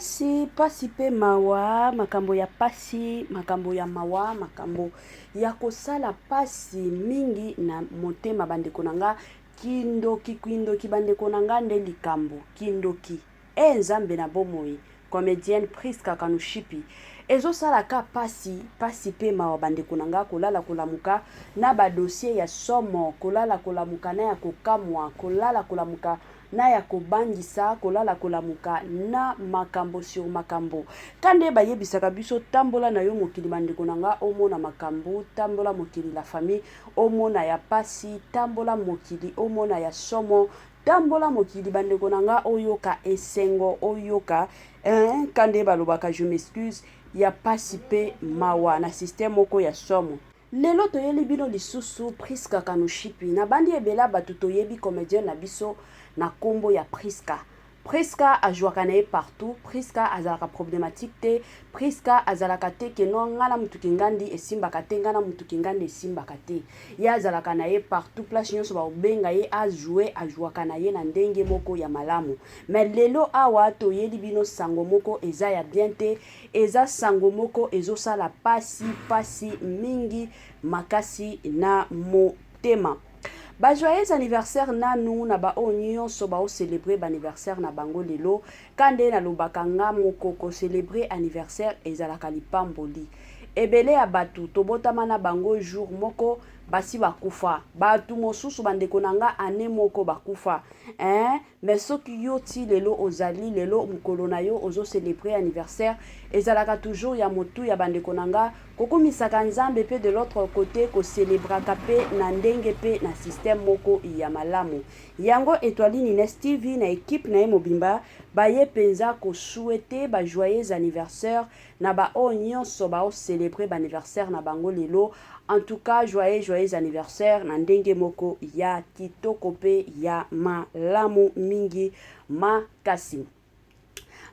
Pasi, pasi pe mawa, makambo ya pasi, makambo ya mawa, makambo ya kosala pasi mingi na motema bandeko na nga. Kindoki, kindoki bandeko na nga nde likambo, kindoki. E Nzambe na bomoi, comedienne Prisca Kanushipi. Ezosala ka pasi, pasi pe mawa bandeko na nga, kolala kolamuka na ba dossier ya somo, kolala kolamuka na ya kokamwa, kolala kolamuka na ya kobangisa, kolala kolamuka na makambo sur makambo. Ka nde bayebisaka biso tambola na yo mokili bandeko na nga omona makambo, tambola mokili la famille omona ya pasi, tambola mokili omona ya somo, tambola mokili bandeko na nga oyoka esengo, oyoka hein, ka nde balobaka je m'excuse ya pasi pe mawa na système moko ya somo. Lelo toyeli bino lisusu Prisca Kanushipi. Na bandi ebela batu toyebi comedienne na biso na kombo ya Prisca. Prisca ajouaka na ye partout, Prisca azalaka problematique te, Prisca azalaka te que non nga na mutu kingandi esimbaka te, nga na mutu kingandi esimbaka te. Ye azalaka na ye partout, place nyonso bakobenga ye a jouer, ajouaka na ye na ndenge moko ya malamu. Mais lelo awa toyeli bino sango moko eza ya bien te, Eza sango moko ezosala pasi pasi mingi makasi na motema. Ba joyeux anniversaire nanu na ba oyo nyonso bao celebrer ba anniversaire na bango lelo. Ka nde nalobaka nga moko ko celebrer anniversaire ezalaka lipamboli. Ebele ya batu tobotama na bango jour moko basi bakufa. Batu mosusu ba ndeko na nga annee moko bakufa. Eeh Mais soki yo ti lelo ozali lelo mukolo na yo ozo celebrer anniversaire ezalaka toujours ya motuya ba ndeko na nga kokumisaka Nzambe pe de l'autre cote ko celebraka pe na ndenge pe na système moko ya malamu yango Etoile Nines TV na equipe na ye mobimba baye penza ko souhaiter ba joyeux anniversaire na ba oyo nionso bao celebrer ba anniversaire na bango lelo en tout cas joyeux joyeux anniversaire na ndenge moko ya kitoko pe ya malamu mingi makasi.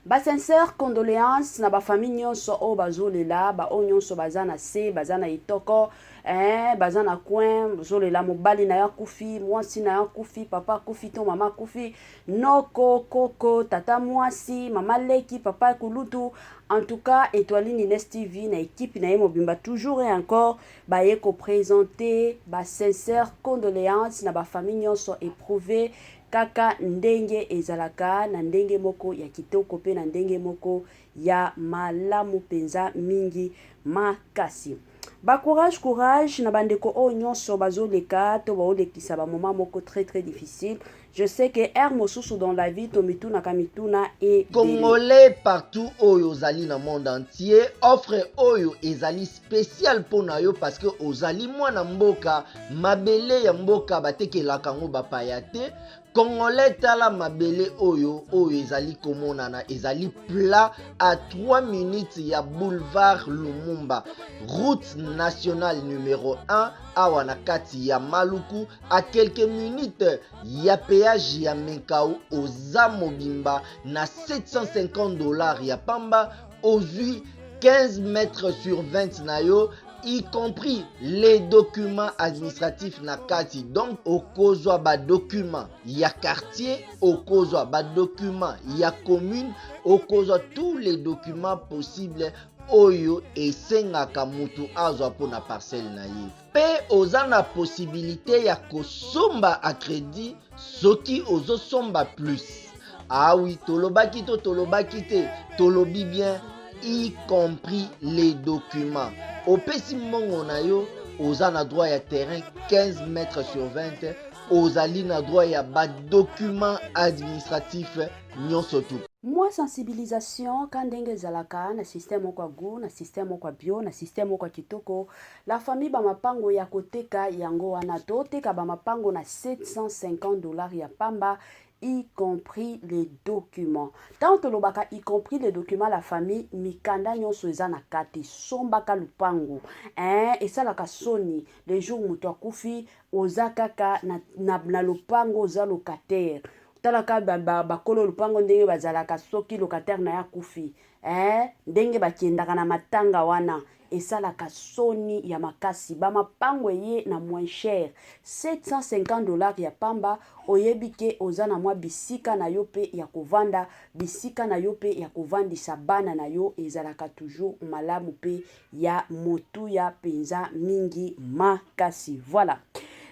Ba sincères condoléances na ba famille nionso oyo bazolela, ba oyo nionso baza na se, baza na etoko, eh, baza na coin, bazolela mobali na yo akufi, mwasi na yo akufi, papa akufi to mama akufi, noko, koko, tata mwasi, mama leki, papa kulutu. En tout cas, Etoile Nines TV na équipe na ye mobimba toujours et encore baye ko présenter ba sincères condoléances na ba famille nyonso éprouvée kaka ndenge ezalaka na ndenge moko ya kitoko pe na ndenge moko ya malamu penza mingi makasi. Ba courage courage na bandeko oyo nyonso bazoleka to baolekisa ba moment moko très très difficile. Je sais que heure mosusu dans la vie tomitunaka mituna ebele. Congolais partout oyo ozali na monde entier, offre oyo ezali special mpo na yo parce que ozali mwana mboka, mabele ya mboka batekelaka yango bapaya te. Congolais tala mabele oyo oyo ezali komonana ezali plat à 3 minutes ya boulevard Lumumba, route nationale numero 1 awa na kati ya Maluku à quelques minutes ya peage ya Menkao. Oza mobimba na 750 $ ya pamba, ozwi 15 mètres sur 20 na yo, y compris les documents administratifs na kati. Donc okozwa ba documents ya quartier, okozwa ba documents ya commune, okozwa tous les documents possibles oyo esengaka mutu azwa mpona parcelle na ye. Pe oza na possibilité ya kosomba à crédit soki ozosomba plus. Ah oui, tolobaki to tolobaki te, tolobi bien, y compris les documents. Opesi mbongo na yo, oza na droit ya terrain 15 mètres sur 20, ozali na droit ya ba documents administratifs nyonso tu. Mwa sensibilisation ka ndenge ezalaka na système moko ya gout, na système moko ya bio, na système moko ya kitoko. La famille ba mapango ya koteka yango wana toteka ba mapango na 750 $ ya pamba, y compris les documents. Tant tolobaka y compris les documents, la famille mikanda nyonso eza na kati. Sombaka lupango, hein, esalaka soni le jour moto akufi oza kaka na lopango, oza locataire. Talaka bakolo lupango ndenge bazalaka soki locataire na ye akufi, hein, ndenge bakendaka na matanga wana. Esalaka soni ya makasi. Ba mapango eye na moins cher 750 dollars ya pamba, oyebi ke oza na mwa bisika na yo pe ya kovanda, bisika na yo pe ya kovandisa bana na yo, ezalaka toujours malamu pe ya motuya penza mingi makasi. Voilà.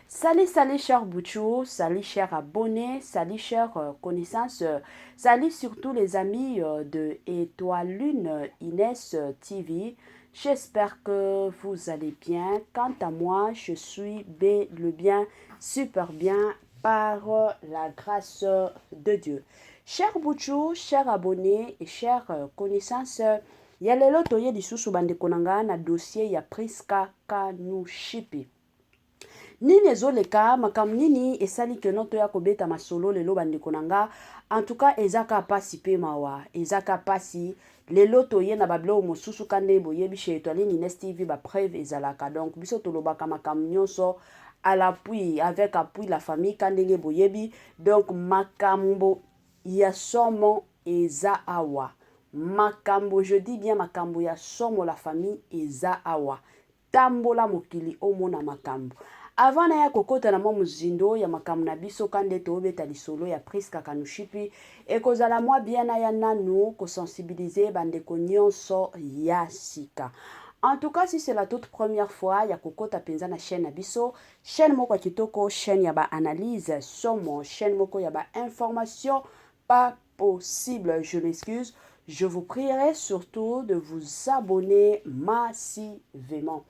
Salut, salut cher Bouchou, salut cher abonné, salut cher connaissance, salut surtout les amis de Étoile Lune Inès TV. J'espère que vous allez bien. Quant à moi, je suis bel et bien, super bien par la grâce de Dieu. Cher Bouchou, cher abonné et cher connaissance, ya lelo toye lisusu bandeko na nga na dossier ya Prisca Kanushipi. Nini ezoleka, makambo nini esali ke no toya kobeta masolo lelo bandeko na nga? En tout cas eza ka pasi pe mawa, eza ka pasi. Lelo toye na ba biloko mosusu ka nde boyebi chez Etoile Ines TV ba preuve ezalaka, donc biso tolobaka makambo nyonso à l'appui, avec appui la famille ka ndenge boyebi. Donc makambo ya somo eza awa, makambo, je dis bien makambo ya somo la famille eza awa. Tambola mokili omona makambo. Avant naya kokota na mwa mozindo ya makambo na biso ka nde tobeta lisolo ya Prisca Kanushipi, ekozala mwa bien naya nanu ko sensibiliser bandeko nyonso ya sika. En tout cas, si c'est la toute première fois ya kokota penza na chaîne na biso, chaîne moko ya kitoko, chaîne ya ba analyse somo, chaîne moko ya ba information pas possible, je m'excuse, je vous prierai surtout de vous abonner massivement.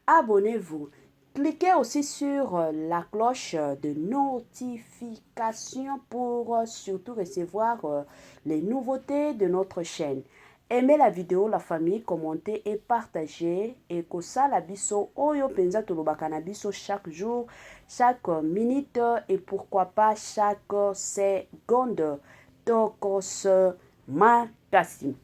Abonnez-vous. Cliquez aussi sur la cloche de notification pour surtout recevoir les nouveautés de notre chaîne. Aimez la vidéo, la famille, commentez et partagez. Et kosala biso oyo penza tolobaka na biso chaque jour, chaque minute et pourquoi pas chaque seconde. Tokos makasi.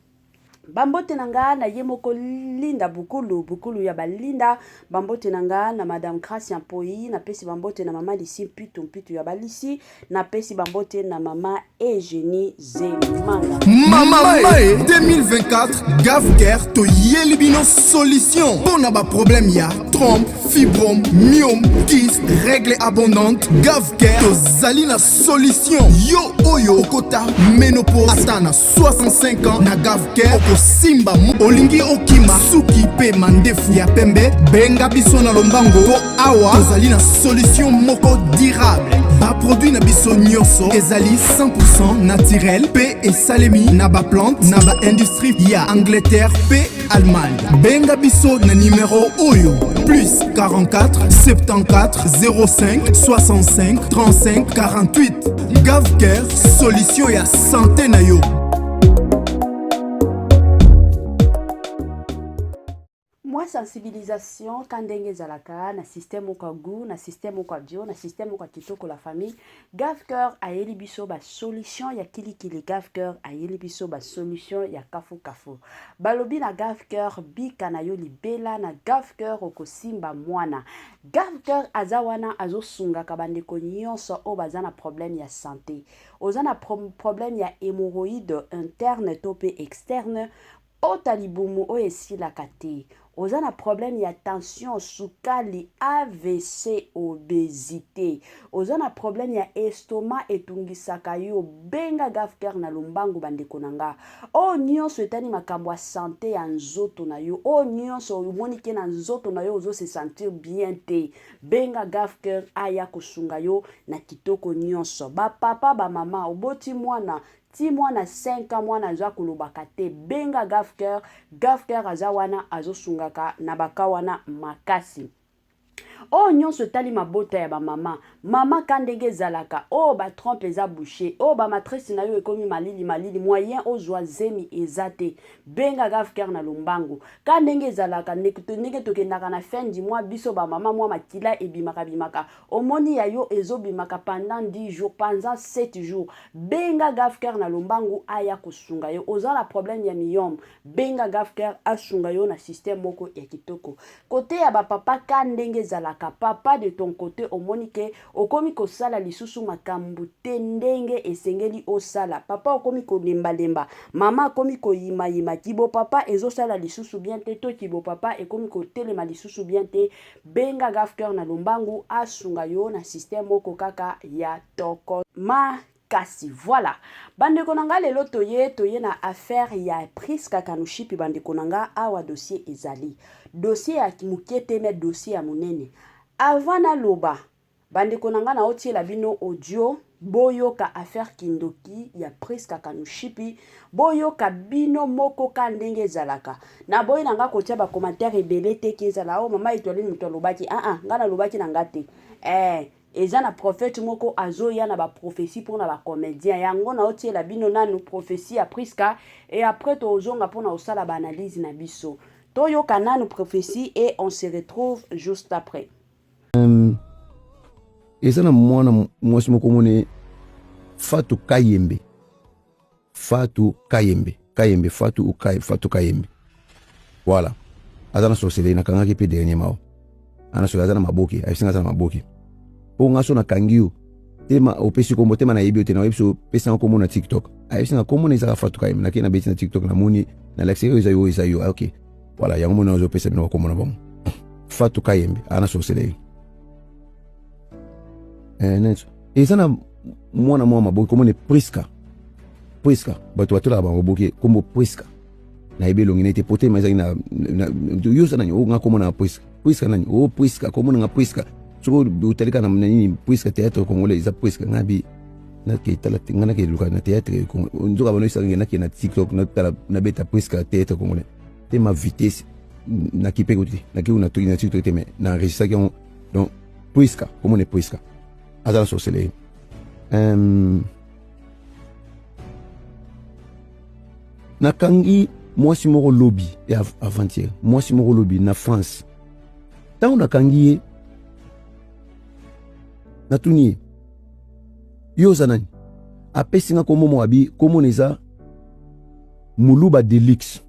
Bambote na nga na ye moko Linda Bukulu, Bukulu ya balinda. Bambote na nga na Madame Gracia Mpoyi, napesi bambote na Mama Lisi Mpitu, Mpitu ya balisi, napesi bambote na Mama Eugénie Zemanga. Mama Mae 2024 Gavcare toyeli bino solution mpona ba problème ya trompe, fibrome, myome, kyste, règle abondante. Gavcare tozali na solution. Yo oyo okota ménopause ata na 65 ans, na Gavcare okosimba. Olingi okima suki mpe mandefu ya pembe, benga biso na lombango po awa tozali na solution moko durable. Baproduit na biso nyonso ezali 100% naturel mpe esalemi na baplante na baindustrie ya Angleterre mpe Allemagne. Benga biso na numero oyo plus 44 74 05 65 35 48. Gavcare, solution ya santé na yo. Mwa sensibilisation ka ndenge ezalaka na système moko ya goût, na système moko ya bio, na système moko ya kitoko la famille. Gavcare ayeli biso ba solution ya kilikili, Gavcare ayeli biso ba solution ya kafu kafu. Balobi na Gavcare bika na yo libela, na Gavcare okosimba mwana. Gavcare aza wana azosungaka bandeko nyonso oyo baza na problème ya santé. Oza na problème ya hémorroïde interne to pe externe, pota libumu oyo esilaka te, oza na problème ya tension, sukali, AVC, obésité, oza na problème ya estomac etungisaka yo, benga Gavcare na lombangu bandeko na nga. Oyo nyonso etali makambo ya santé ya nzoto na yo, oyo nyonso omoni ke na nzoto na yo ozo se sentir bien te, benga Gavcare aya kosunga yo na kitoko nyonso. Ba papa, ba mama, oboti mwana ti mwana 5 ans, mwana aza kolobaka te, benga Gavcare. Gavcare aza wana azosungaka na baka wana makasi. Oyo nyonso etali mabota ya bamama, mama ka ndenge ezalaka, oyo ba trompe eza bouché, oyo ba matrice na yo ekomi malili malili, moyen ozwa zemi eza te, benga Gavcare na lombangu. Ka ndenge ezalaka, ndenge tokendaka na fin du mois, biso bamama mwa makila ebimaka bimaka, omoni ya yo ezobimaka pendant 10 jours, pendant 7 jours, benga Gavcare na lombangu aya kosunga yo. Oza na problème ya myome, benga Gavcare asunga yo na système moko ya kitoko. Kote ya bapapa ka ndenge ezalaka. ezalaka. Papa, de ton côté, omoni ke okomi kosala lisusu makambo te ndenge esengeli osala. Papa okomi kolembalemba, mama akomi koyimayima, kibo papa ezosala lisusu bien te, to kibo papa ekomi kotelema lisusu bien te. Benga Gafcœur na lombangu asunga yo na système moko kaka ya toko makasi. Voilà bandeko na nga, lelo toye na affaire ya Priska Kanushipi. Bandeko na nga, awa dossier ezali dossier ya moke te, mais dossier ya monene. Avant naloba, bandeko na nga, naotiela bino audio, boyoka affaire kindoki ya Priska Kanushipi. Boyoka bino moko ka ndenge ezalaka. Naboyi na nga kotia bacommentaire ebele te, ke ezala o mama Etoiline moto alobaki. Aa ah, nga nalobaki na nga te. Eza na prophète moko azoya na baprophétie mpona bacomédien. Yango naotiela bino nanu prophétie ya Priska et après tozonga mpona kosala baanalyse na biso. Toyoka nanu prophétie et on se retrouve juste après. Eza na mwana mwasi moko mone Fatu Kayembe, Fatu Kayembe, Kayembe Fatu ou Fatu Kayembe, voilà. Aza na sorcellerie. Nakangaki mpe dernièrement. Ana soki aza na maboke, ayebisinga aza na maboke mpo nga so nakangi yo tema, opesi kombo tema, nayebi yo te. Nayebi so opesanga kombo na TikTok. Ayebisinga kombo na ezaka Fatu Kayembe. Nakei, nabeti na TikTok, namoni, nalakisi oyo eza yo, oyo eza yo. Ok, voilà, yango moni azopesa bino bakombo na bango. Fatu Kayembe ana sorcellerie. Eza na mwana mwa maboke, komone Priska. Priska, bato batolaka bango boke, kombo Priska. Nayebi elongi nete po tema ezalaki na yo. Oza nani? O nga komona na Priska. Priska nani? O Priska, komona nga Priska. Soki otali kaka na nini, Priska théâtre congolais, eza Priska. Nga bi nake tala te, nga nake luka na théâtre nzoka bano esangi. Nake na TikTok, natala, nabeta Priska théâtre congolais te, ma vitesse nakipe ko te. Nake na na TikTok te, mais na enregistraki yango. Donc Priska, komona Priska aza na sorcellerie. Nakangi mwasi moko lobi ya avant-hier, mwasi moko lobi na France. Ntango nakangi ye, natuni ye: "Yo oza nani?" Apesi nga kombo moko, abi kombo na eza Muluba Deluxe.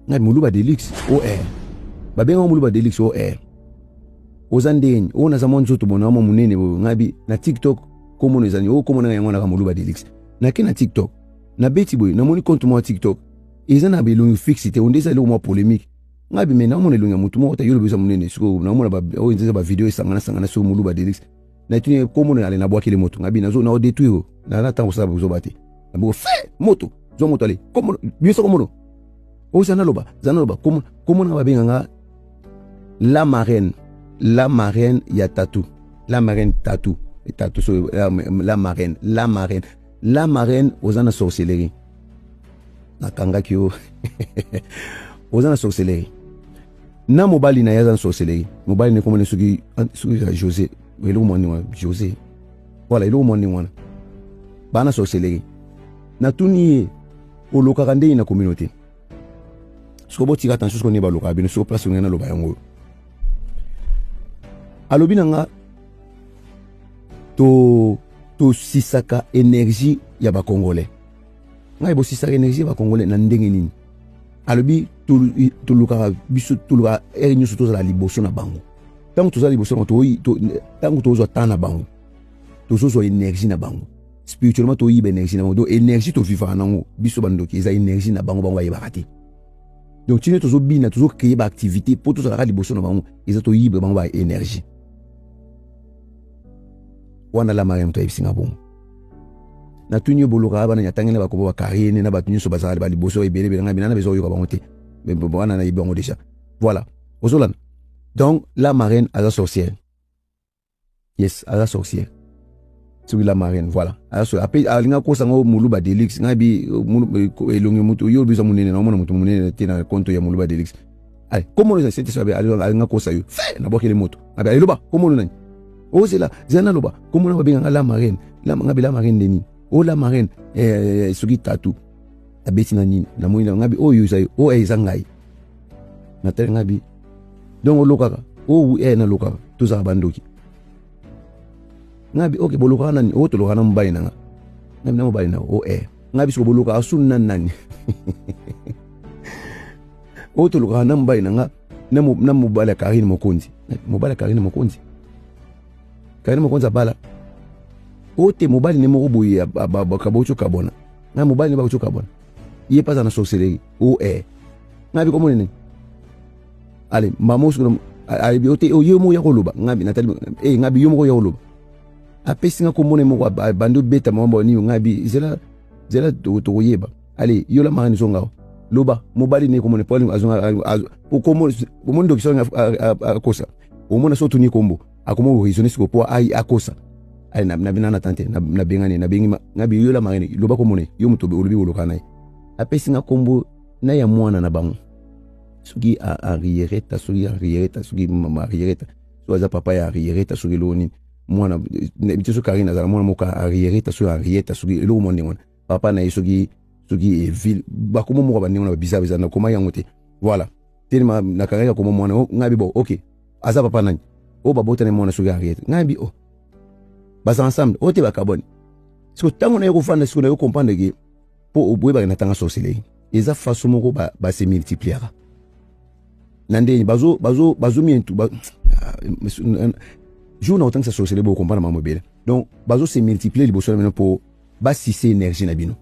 Ngai: "Muluba Deluxe?" O babengaka Muluba Deluxe. O oza ndeni? Oyo naza mwa nzoto bona mwa monene boye. Ngai bi na TikTok kombo na ezali oyo kombo na yango naka Muluba Deluxe. Nake na TikTok, nabeti boye, namoni compte mwa TikTok eza na belongi fixe te, onde eza eloko mwa polémique. Ngai bi me naomona elongi ya motu moko te. Yo lobi eza monene, sikoyo naomona oyo eza bavideo esangana sangana. Sikoyo Muluba Deluxe, natuni kombo na ale, nabwakeli moto. Ngai bi nazo na détruire na ntango kosala bozoba te. Naboko fe moto, zwa moto, ale kombo biso, kombo oyo za naloba, za naloba kombo na babenganga la marraine, la marraine ya tatu, la marraine tatu tatu so la, la marraine, la marraine, la marraine. Oza na sorcellerie, nakangaki yo, oza na sorcellerie na mobali na ye aza na sorcellerie. Mobali ne komona soki José, eloko mwa ndenge wana, José, voilà, eloko mwa ndenge wana, baa na sorcellerie. Natuni ye: "Olokaka ndenge na communauté?" Soko botika attention, soko nde balokaka bino, soko place ngai naloba yango oyo. Alobi na nga to tosisaka énergie ya bacongolais. Ngai: "Bosisaka énergie ya bacongolais na ndenge nini?" Alobi: "Tolukaka biso, tolukaka ere nyonso tozala liboso na bango. Ntango tozala liboso na bango, ntango tozwa temps na bango, tozozwa énergie na bango spirituellement, toyiba énergie na bango. Donc énergie tovivaka nango biso bandoki eza énergie na bango, bango bayebaka te. Donc tine tozobina, tozocréer baactivité mpo tozalaka liboso na bango, eza toyiba bango baénergie wana." La Maria moto ayebisinga bongo. Natuni yo: "Bolokaka bana?" Atangeli bakombo bakarine na bato nyonso bazalaka baliboso ebele ebele. Ngai binana bezoyoka bango te, wana nayebi bango déjà. Voilà, ozolanda. Donc la marraine aza sorcière. Yes, aza sorcière. Soki la marraine, voilà, aza ape alinga kosango Muluba Deluxe. Ngai bi elongi motu yo biso monene, naomona motu monene te na compte ya Muluba Deluxe. Ale komona eza sete abe alinga kosa yo fe, nabwakeli moto. Abe aloba: "Komona nani?" Ozela, zela naloba. Komona babenganga la marraine. Nga bi: "La marraine nde nini?" O la marraine soki tatu abeti na nini, namoni nga bi oyo eza yo. Oyo eza ngai. Natali, nga bi: "Donc olokaka?" O nalokaka, tozalaka bandoki. Nga bi: "Ok, bolokaka nani?" O tolokaka na mobali na nga. Nga bi: "Na mobali na?" O Nga bi: "Siko bolokaka sunu na nani?" O tolokaka na mobali na nga, na mobali ya Karine Mokonzi. Mobali ya Karine Mokonzi. Karine Mokonzi abala o te, mobali ne moko boye bakaboti okabona ngai, mobali ne bakoti okabona ye mpe aza na sorcellerie o e ngai bikomona nini. Ale mama osikola ayebi o te, yo moko ya koloba ngai natali e ngai yo moko ya koloba. Apesi nga komona moko abandi obeta mama nini, ngai bi zela zela, tokoyeba. Ale yo la marine zonga, loba mobali ne komona po azonga omoni ndoki so akosa, omona so otuni kombo akoma koraisonner siko po ai akosa. Ale na na tante nabengani, nabengi ngabi yo la marine, loba komona yo moto olobi koloka na ye. Apesi nga kombo na ya mwana na bango, soki Henriereta, soki Henriereta, soki mama Henriereta, soki aza papa ya Henriereta, soki eloko nini mwana te, soki Karine azala mwana moko Henriereta, soki Henrietta, soki eloko mwa ndenge wana, papa na ye soki ville bakoma moko bandenge wana babizar eza nakoma yango te. Voilà, telema nakangaki akoma mwana ngai bi bo ok, aza papa nani oyo babotani mwana soki Henriette. Ngai bi o baza ensemble oyo te, bakabwani. Siko ntango naye kofanda, siko naye comprendre ke mpo oyebaka natanga sorcellerie eza façon moko base multipliaka na ndeni bazomientu jour na kotangisa sorcellerie, bocomprendre mambo ebele. Donc bazose multiplier liboso na bino mpo basise énergie na bino.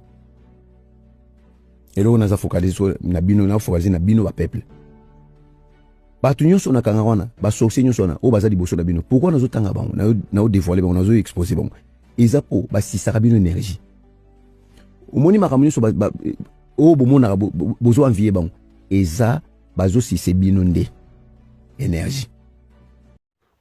Eloko naza focalise na bino, na focalise na bino bapeuple, bato nyonso nakanga wana, basorcier nyonso wana oyo baza liboso na bino. Pourquoi nazotanga bango, naodévoile bango, nazoexpose bango? Eza mpo basisaka bino énergie. Omoni makambo nyonso oyo bomonaka, bozo envie bango, eza bazosise bino nde énergie.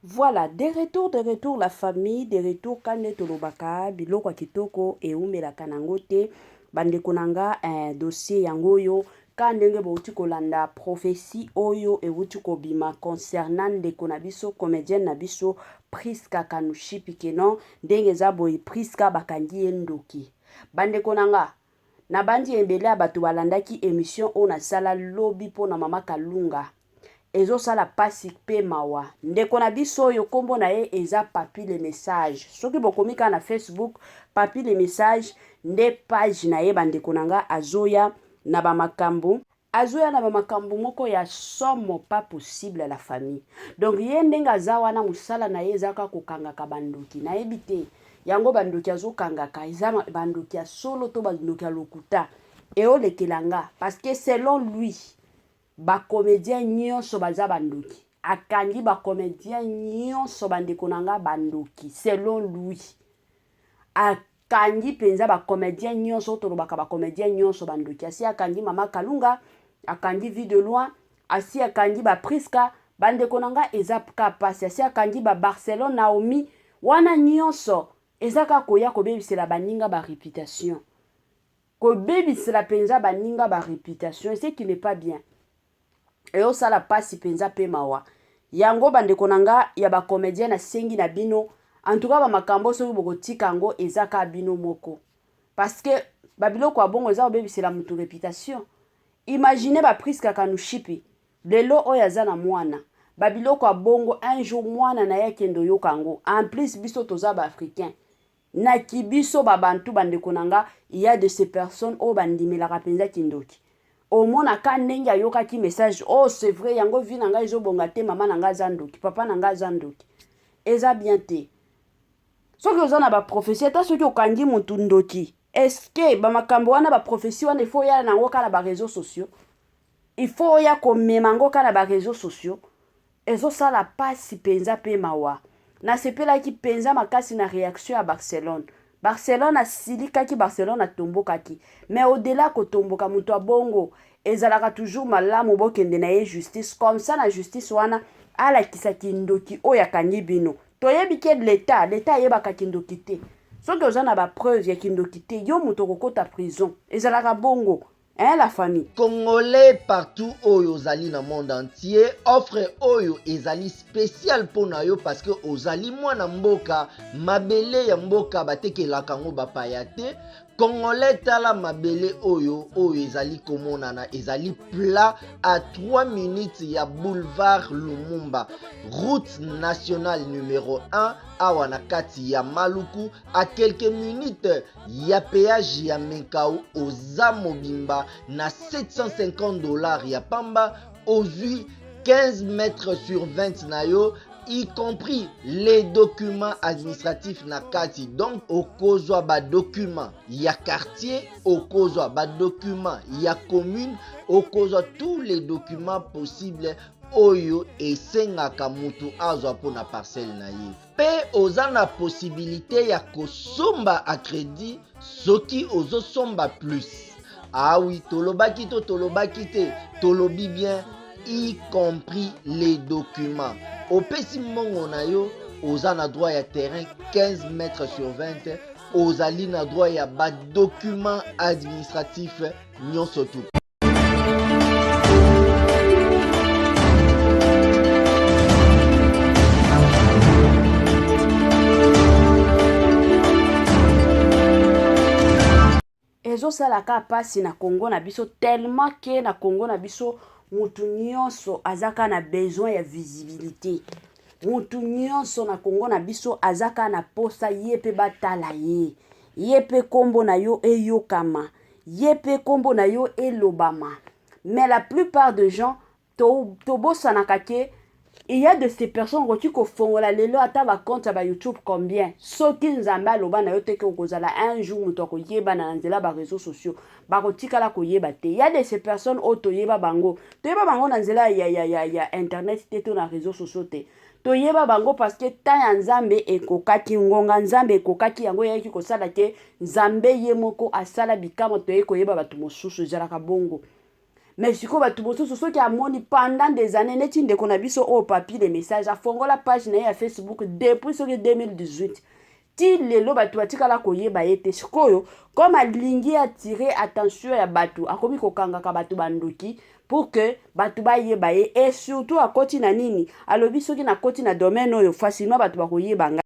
Voilà, de retour, de retour la famille, de retour. Kande tolobaka biloko ya kitoko eumelaka nango te. Bandeko na nga, dossier yango oyo ka ndenge bouti kolanda prophétie oyo euti kobima concernant ndeko na biso, comédienne na biso Priska Kanushipi, keno ndenge eza boye, Priska bakangi ye ndoki. Bandeko na nga, nabandi ebele ya bato balandaki émission oyo nasala lobi mpona mama Kalunga. Ezosala mpasi mpe mawa. Ndeko na biso oyo nkombo na ye eza Papi le Message. Soki bokomi kaka na Facebook, Papi le Message nde page na ye. Bandeko na nga, azoya na bamakambo, azoya na bamakambo moko ya somo, pas possible la famille. Donc ye ndenge aza wana, mosala na ye eza kaka kokangaka bandoki. Nayebi te yango bandoki azokangaka eza bandoki ya solo to bandoki ya lokuta, eolekela nga, parce que selon lui bacomédien nyonso baza bandoki. Akangi bacomédien nyonso, bandeko na nga, bandoki. Selon lui akangi mpenza bacomédien nyonso, tolobaka bacomédien nyonso bandoki. Asi akangi mama Kalunga, akangi Vie de Loin, asi akangi baPriska. Bandeko na nga, eza ka pasi. Asi akangi baBarcelone, Naomi wana nyonso. Eza kaka koya kobebisela baninga baréputation, kobebisela mpenza baninga baréputation, ce qui n'est pas bien. Eyosala mpasi mpenza mpe mawa yango. Bandeko na nga ya bacomédien, nasengi na bino, en tout cas bamakambo soki bokotika yango, eza kaka bino moko, parce que babiloko ya bongo eza kobebisela motu réputation. Imagine baPriska Kanushipi lelo oyo aza na mwana, babiloko ya bongo, un jour mwana na ye akende oyoka yango. En plus biso toza baafricain, naki biso babantu. Bandeko na nga, il y a de ces personnes oyo bandimelaka mpenza kindoki. Omonaka ndenge ayokaki message: "Oh, c'est vrai, yango vie na ngai ezobonga te, mama na ngai aza ndoki, papa na ngai aza ndoki." Eza bien te. Soki oza na baprophétie, ata soki okangi motu ndoki, est-ce bamakambo wana, baprophétie wana, il faut oya nango kaka na baréseaux sociaux? Il faut oya komema yango kaka na baréseaux sociaux? Ezosala mpasi mpenza mpe mawa. Nasepelaki mpenza makasi na réaction ya Barcelone. Barcelone asilikaki, Barcelone atombokaki, mais au-delà kotomboka, moto abongo ezalaka toujours malamu bokende na ye justice. Comme ça na justice wana alakisaki ndoki oyo akangi bino. Toyebi ke leta ayebaka kindoki te. Soki oza na bapreuve ya kindoki te, yo moto okokota prison. Ezalaka bongo, hein, la famille. Congolais partout oyo ozali na monde entier, offre oyo ezali spécial mpo na yo parce que ozali mwana mboka. Mabele ya mboka batekelaka yango bapaya te. Congolais, tala mabele oyo, oyo ezali komonana, ezali plat à 3 minutes ya boulevard Lumumba, route nationale numéro 1, awa na kati ya Maluku, à quelques minutes ya péage ya Menkao. Oza mobimba na 750 $ ya pamba, ozwi. 15 mètres sur 20 na yo, y compris les documents administratifs na kati. Donc okozwa badocument ya quartier, okozwa badocument ya commune, okozwa tous les documents possibles oyo esengaka mutu azwa mpona parcelle na ye. Mpe oza na possibilité ya kosomba a crédit soki ozosomba plus. Ah oui, tolobaki to tolobaki te, tolobi bien, y compris les documents. Opesi mbongo na yo, oza na droit ya terrain 15 mètres sur 20, ozali na droit ya badocument administratif nyonso tu. Ezosala ka mpasi na Kongo na biso, tellement ke na Kongo na biso mutu nyonso aza kaka na besoin ya visibilité. Mutu nyonso na Kongo na biso aza kaka na posa ye mpe batala ye, ye mpe nkombo na yo eyokama, ye mpe nkombo na yo elobama. Mais la plupart de gens tobosanaka ke il y a de ces personnes okoki kofongola lelo ata bacompte ya baYouTube combien, soki Nzambe aloba na yo te ke okozala un jour moto akoyebana na nzela baréseaux sociaux, bakotikala koyeba te. Ya de ces personnes oyo toyeba bango, toyeba bango na nzela ya internet te to na réseaux sociaux te. Toyeba bango parce que temps ya Nzambe ekokaki, ngonga Nzambe ekokaki, yango eyaki kosala ke Nzambe ye moko asala bikamwa, toyei koyeba bato mosusu. Ezalaka bongo. Mais sikoyo bato mosusu, soki amoni pendant des années, neti ndeko na biso oyo Papi le Message, afongola page na ye ya Facebook depuis soki 2018, ti lelo bato batikala koyeba ye te. Sikoyo, comme alingi atire attention ya bato, akomi kokangaka bato bandoki pour que bato bayeba ye. Et surtout akoti na nini, alobi soki nakoti na domaine oyo, facilement bato bakoyeba ngai.